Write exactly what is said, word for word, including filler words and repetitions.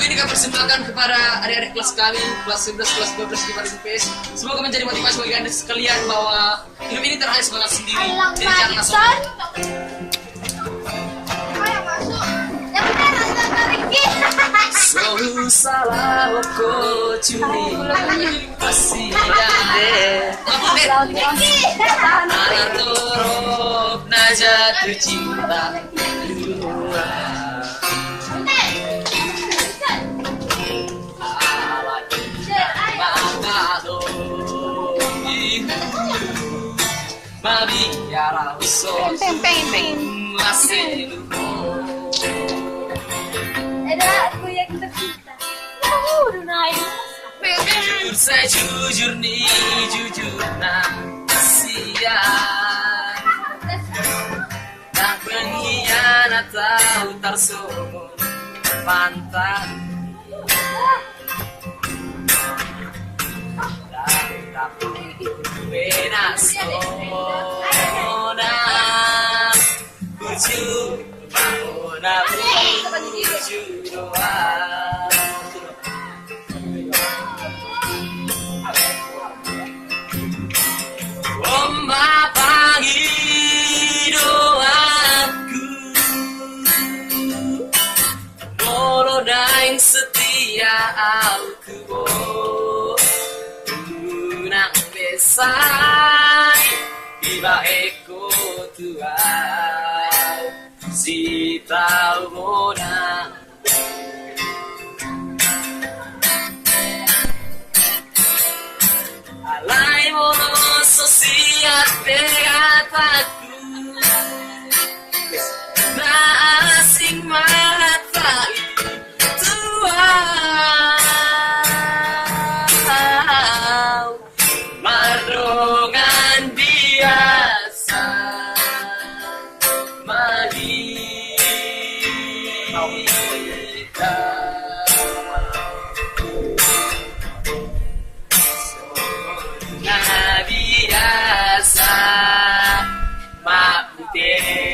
Ini kami persembahkan kepada adik-adik kelas kami, kelas sebelas, kelas dua belas di Baris P S. Semoga menjadi motivasi bagi anda sekalian bahwa hidup ini tak hanya semangat sendiri. Jadi jangan sombong. Sohu salah ko cumi pasti ada. Anak torop na jatuh cinta dua. Peng, peng, peng, peng. Ada aku yang tercinta. Uhuh, Dunai. Jujur, sejujur ni, jujur na kasihan. Tak pengkhianat atau tersombong mantan. Tapi tak pernah sombong. Bujur, na bujur doa. Ombak pagi doaku, bolo daeng setia au kubo. Nang besai, iba eko tua, sitau bona. Alai mono sosiat pegataku, na asing mata tua. Mardongan biasa malita. Na biasa mak putih.